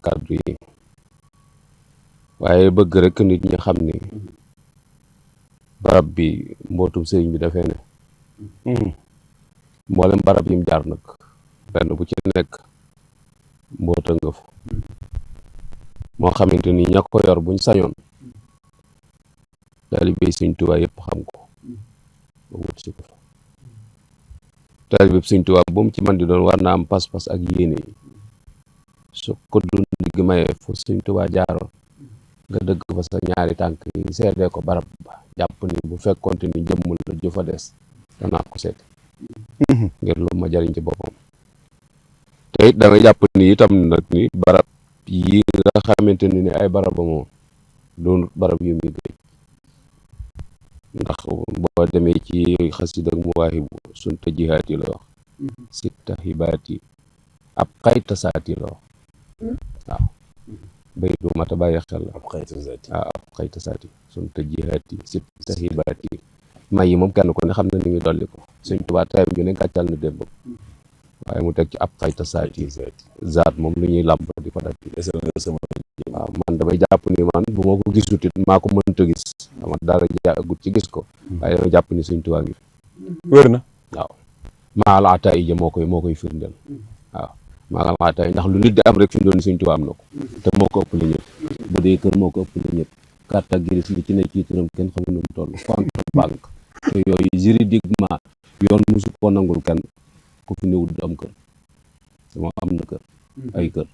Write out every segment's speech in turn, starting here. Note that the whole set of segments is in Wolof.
kàddu yi waaye bëgg rek nit ñi xam ni barab bi mbootum sëriñ bi dafee ne mboolem barab yim jaar nag benn bu ci nekk mboota nga fa moo xamante ni ña ko yor buñ sañoon taalibe Sëriñ Tuubaa yëpp xam ko ba wut si ko fa taalibe Sëriñ Tuubaa bu mu ci man di doon war na am pas-pas ak yéene yi su ko dund gi mayee fu Sëriñ Tuubaa jaaroon nga dëgg fa sa ñaari tànk yi seedee ko barab ba jàpp ni bu fekkonte ni jëmmul la ju fa des danaa ko seet ngir lu ma jariñ ci boppam te it damay jàpp ni itam nag ni barab yi nga xamante ni ay baraba moom doon barab yu muy géej ndax boo demee ci xasida ak Mawaahibu sunta jihaat yi la wax sitta xibaat yi ab xayta saat yi la wax waaw bay du mata bàyyi xel la waaw ab xayta saat yi sunta jihaat yi sitta xibaat yi may yi moom kenn ko ne xam na ni ngi dolli ko Sëñ Tuubaa tayam ju ne gàccal na démb waaye mu teg ci ab xayta saat yi zaat moom lu ñuy làmb di ko daj waaw man damay jàpp ni man bu ma ko gisut it maa ko mënta gis ama dara jaagut ci gis ko waaye damay jàpp ni Sëñ Tuubaa ngi fi wér na waaw maa la ataa yi ja moo koy firndeel waaw maa la ataa yi ndax lu nit di am rek fi mu doon Sëñ Tuubaa am na ko te moo ko ëpp la ñëpp bu dee kër moo ko ëpp la ñëpp carte grise li ci ne ci turam kenn xamul nu mu toll compte banque te yooyu juridiquement yoon musu koo nangul kenn ku fi newul du am kër te moom am na kër ay kër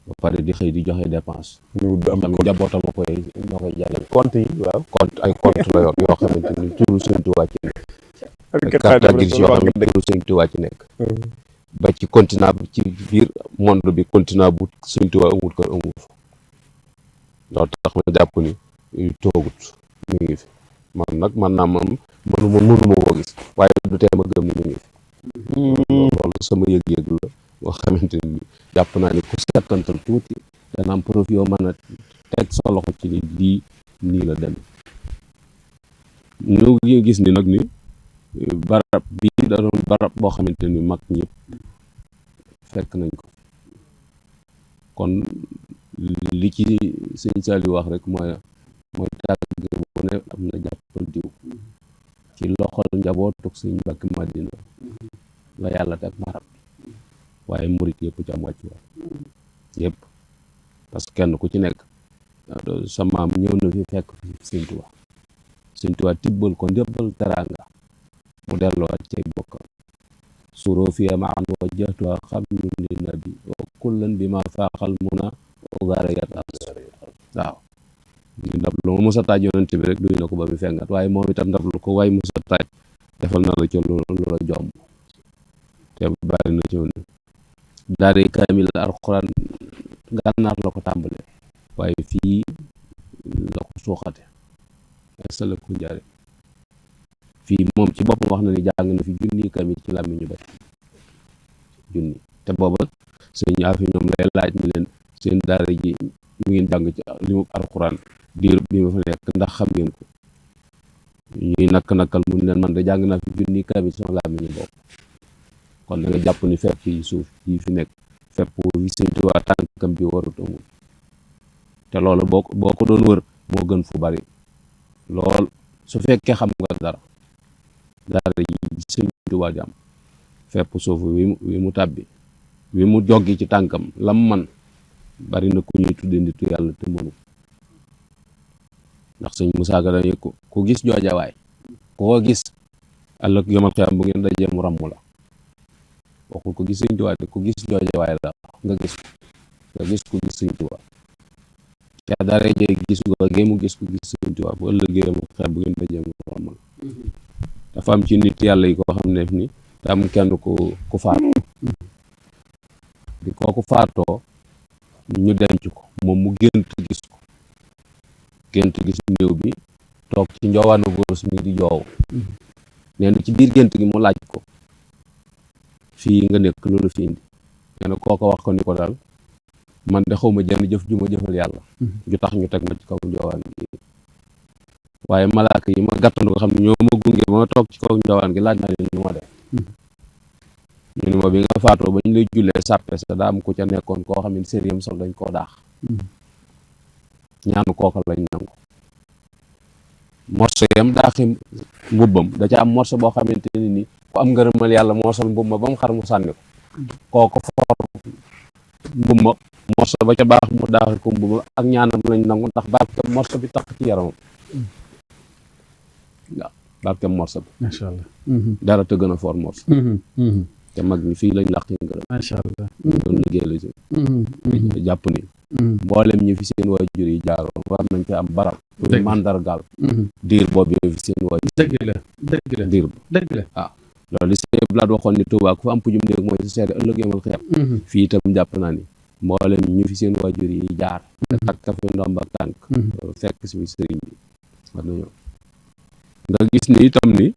ba pare di xëy di joxe dépense am njabootam ñoo koy jàllale compte yi waaw compte ay compte la yor yoo xamante ni turu Sëñ Tuubaa ci nekk ay carte grise yoo xamante ni turu Sëñ Tuubaa ci nekk ba ci continent bi ci biir monde bi continent bu Sëñ Tuubaa amul kër amul fa loolu tax ma jàpp ni toogut mi ngi fi man nag man naa moom mënuma koo gis waaye du tee ma gëm ni mi ngi fi loolu sama yëg-yëg la boo xamante ni jàpp naa ni ku settantal tuuti dana am profit yoo mën a teg sa loxo ci ni lii nii la dem ñu ngi gis ni nag ni barab bii da doon barab boo xamante ni mag ñëpp fekk nañ ko kon li ci Sëñ Saliou wax rek mooy tàgge bu ne am na jàppal diw ci loxol njabootuk Sëñ Mbàkke Madina la yàlla teg barab waaye murit yëpp ci am wàccu waay yëpp parce que kenn ku ci nekk sa maam ñëw na fi fekk fi Sëñ Tuubaa Sëñ Tuubaa tibbal ko ndébbal teraanga mu delloowaat cay bokkam suroo fiya ma an wajjahtuha xamlun li nabi wa kullan bi ma faaxal muna zariyat waaw ñu ndab lu ma mos a taaj yonent bi rek duy na ko ba mu fengat waaye moom itam ndab lu ko waay mos a taaj defal na la ca lu la jomb te bari na ci ne daare kaamil alxuraan gànnaar la ko tàmbale waaye fii la ko suuxate sala ko njaare fii moom ci boppam wax na ni jàng na fi junni kaamil ci làmmiñu ba junni te booba sëñ Afi ñoom lay laaj ni leen seen daara ji mu ngeen jàng ci limu alxuraan diir bi ma fa nekk ndax xam ngeen ko ñuy nakk-nakkal mu leen man de jàng naa fi junni kaamil sama làmmiñu bopp kon da nga jàpp ni fepp yi suuf yi fi nekk fepp yi Sëñ Tuubaa tànkam bi warut amul te loolu boo ko doon wër moo gën fu bari lool su fekkee xam nga dara yi Sëñ Tuubaa di am fepp suuf wi mu tàbbi wi mu joggi ci tànkam lam man bari na ku ñuy tudde nitu yàlla te mënu ndax Sëñ Musaa Ka dañuy ku gis joojawaay ku ko gis ëllëg yomal xiyaam bu ngeen dajee mu ràmm la waxul ko gis Sëñ Tuubaa de ku gis joojawaay la nga gis ku gis Sëñ Tuubaa ca dara jee gis googee mu gis ku gis Sëñ Tuubaa bu ëllëgee mu xeeb bu ngeen dajee mu ràmm la dafa am ci nit yàlla yi koo xam ne ni te am kenn ku faatu bi kooku faatoo ñu denc ko moom mu gént gis ko gént gis néew bi toog ci njoowaanu góos mi di joow nee na ci biir gént gi mu laaj ko fii nga nekk loolu fi indi nee na kooko wax ko ni ko daal man de xawma jenn jëf ju ma jëfal yàlla ju tax ñu teg ma ci kaw njoowaan gi waaye malaaka yi ma gàttandu ko xam ne ñoo ma gunge ba ma toog ci kaw njoowaan gi laaj naa leen nu ma def ñu ni ma bi nga faatoo ba ñu lay jullee sàppe sa daa am ku ca nekkoon koo xam ne sériem sol dañ koo daax ñaanu kooka lañ nangu morso yam daaxi mbubbam da ca am morso boo xamante ni ku am ngërëmal yàlla moo sol mbubb ma ba mu xar mu sànni ko kooko for mbubb ma morso ba ca baax mu daaxi ko mbubb ak ñaanam lañ nangu ndax barke morso bi tax ci yaramam waaw barke morso bi macha allah dara te gën a for morso te mag ñi fii lañ laq ngërëm macha allah ñu doon liggéey la si jàpp ni mboolem ñi fi seen waajur yi jaaroon war nañ ci am barab pour mandargaal diir boobu fi seen waajur dëgg la dëgg la diir dëgg la waaw loolu li sëñ Blaat waxoon ni Tuubaa ku fa am pujum néeg mooy sa seede ëllëg yemal xiyam fii itam jàpp naa ni mboolem ñi fi seen waajur yi jaar te takka fi ndomb ak tànk fekk si fi sëriñ bi war nañoo nga gis ni itam ni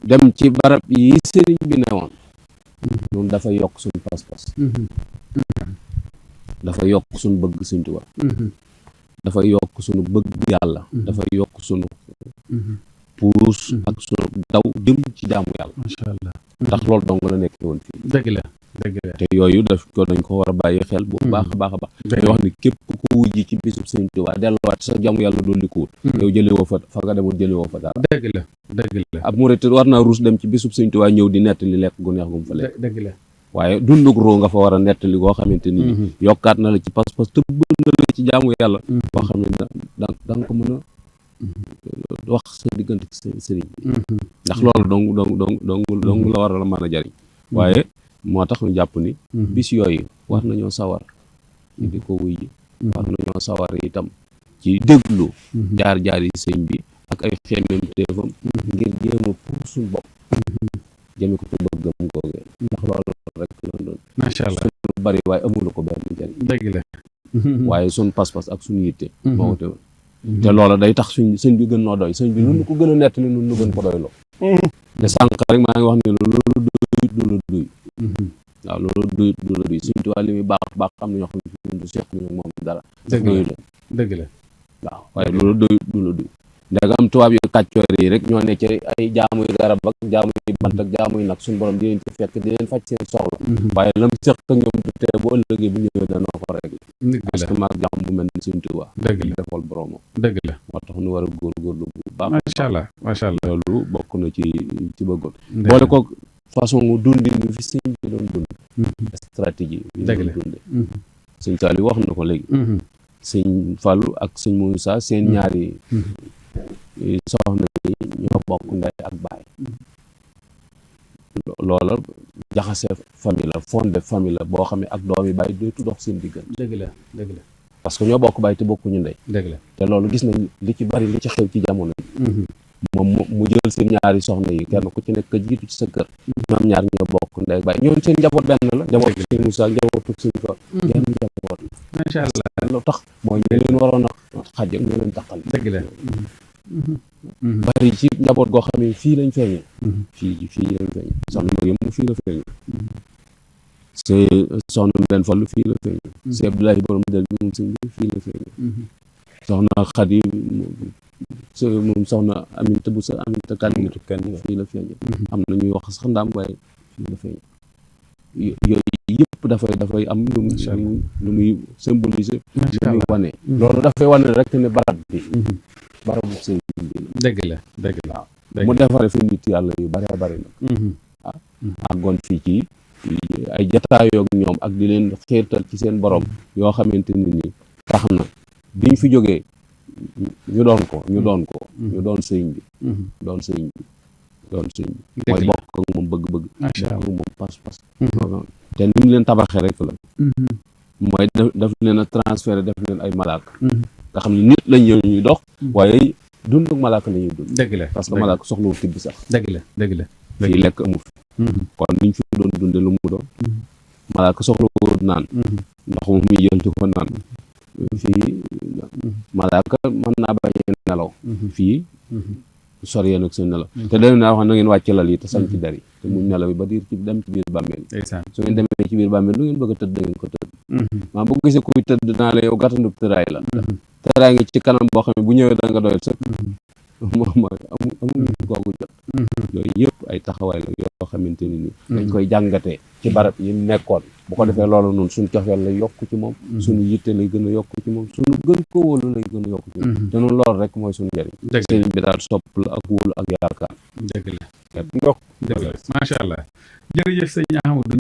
dem ci barab yi sëriñ bi newoon ñun dafa yokk suñu pas-pas dafa yokk suñu bëgg Sëñ Tuubaa dafa yokk suñu bëgg yàlla dafa yokk suñu puus ak suñu daw jëm ci jaamu yàlla macha allah ndax loolu dong la nekk woon fii dëgg la dëgg la te yooyu daf ko dañ ko war a bàyyi xel bu baax a baax a baax dañuy wax ni képp ku wujji ci bisub Sëñ Tuubaa delluwaat sa jaamu yàlla dool di ko wut yow jëliwoo fa nga demoon jëliwoo fa dara dëgg la dëgg la ab murit war naa ruus dem ci bisub Sëñ Tuubaa ñëw di nettali lekk gu neex gu mu fa lekk dëgg la waaye dundug roo nga fa war a nettali goo xamante ni yokkaat na la ci pas-pas tëbbal na la ci jaamu yàlla boo xam ne da nga ko mën a wax sa diggante sëriñ bi ndax loolu dong la war a mën a jariñ waaye moo tax ñu jàpp ni bis yooyu war nañoo sawar ci di ko wuy ji war nañoo sawar itam ci déglu jaar-jaar yi sëñ bi ak ay xeemem téefam ngir jéem a pour suñ bopp jëme ko ci bëggam googee ndax loolu rek la doon macha allah suñu bari waaye amulu ko benn njariñ dëgg la waaye suñ pas-pas ak suñu yitte moo te loola day tax sëñ bi gën noo doy sëñ bi nun ko gën a nettali nun nu gën ko doy loo te sànq rek maa ngi wax ne loolu doyut du la duy waaw loolu doyut du la duy Sëñ Tuubaa li muy baax baax am na ñoo xam ne fi du seq ñu moom dara doyu la dëgg la waaw waaye loolu doyut du la duy ndegam tubaab yu kàccoor yi rek ñoo nekk ci ay jaamuy garab ak jaamuy bant ak jaamuy nag suñu borom di leen ci fekk di leen faj seen soxla waaye lam seq ak ñoom du tee bu ëllëgee bu ñëwee dana ko rek parce que maag jaam bu mel ni Sëñ Tuubaa dëgg la defal boromam dëgg la moo tax ñu war a góorgóorlu bu baax macha allah macha allah loolu bokk na ci bëggoon boole ko façon dundi ni fi sëñ bi doon dund stratégie yi doon dunde sëñ Saliou wax na ko léegi sëñ Fallou ak sëñ Moussa seen ñaari soxna yi ñoo bokk ndey ak baay loola jaxase famille la fondé famille la boo xam ne ak doomi baay dootu dox seen diggante dëgg la dëgg la parce que ñoo bokk baay te bokkuñu ndey dëgg la te loolu gis nañ li ci bari li ci xew ci jamono yi moom mu jël seen ñaari soxna yi kenn ku ci nekk ka jiitu ci sa kër ñoom ñaar ñoo bokk ndey ak baay ñoom seen njaboot benn la njaboot sëñ Moussa njabootu sëñ Fall genn njaboot la macha allah lu tax mooy ñu leen waroon a xaj ak ñu leen taxal dëgg la bari ci njaboot goo xam ne fii lañ feeñee fii lañ feeñee soxna Mariam fii la feeñee soxna Mbène Fallu fii la feeñee si Abdoulaye borom del bi moom sëñ bi fii la feeñee soxna Xadi moom soxna Aminta bu sa Aminta kan fii la feeñee am na ñuy wax sax ndaam waaye fii la feeñee yooyu yëpp dafay am lu muy symboliser lu muy wane loolu dafay wane rek ne barab bi barabu sëñ bi dëgg la dëgg la waaw mu defare fi nit yàlla yu bare bare nag waaw àggoon fii ci ay jataayoo ak ñoom ak di leen xiirtal ci seen borom yoo xamante ni nii tax na biñ fi jógee ñu doon sëñ bi doon sëñ bi mooy bokk ak moom bëgg-bëgg bokk ak moom pas-pas te ni mu leen tabaxee rek la mooy daf leen a transféré def leen ay malaaka nga xam ne nit lañ yow ñuy dox waaye dund ak malaaka la ñuy dund dëgg la parce que malaaka soxlawul tibb sax dëgg la dëgg la fii lekk amu fi kon niñ fi doon dunde lu mu doon malaaka soxlawul naan ndox mu muy jël di ko naan fii malaaka mën naa bañ a nelaw fii sori yéen ak seen nelaw te dañu naa wax na ngeen wàcc lal yi te sañ ci der yi te muñ nelaw yi ba diir ci dem ci biir bàmmeel su ngeen demee ci biir bàmmeel lu ngeen bëgg a tëdd da ngeen ko tëdd maa bu gisee kuy tëdd naa la yow gàttandub tëraay la tëraay ngi ci kanam boo xam ne bu ñëwee da nga doyal sëkk moom mooy amuñu googu jot. yooyu yëpp ay taxawaay la yoo xamante ni dañ koy jàngatee ci barab yi nekkoon bu ko defee loolu noonu suñ cofeel lay yokk ci moom suñu yitte lay gën a yokk ci moom suñu gën ko wóolu lay gën a yokk ci moom te noonu loolu rek mooy suñu njëriñ sëriñ bi daal sopp la ak wóolu ak yaakaar dëgg la ndokk dëgg la macha allah jërëjëf sëñ Ahmadou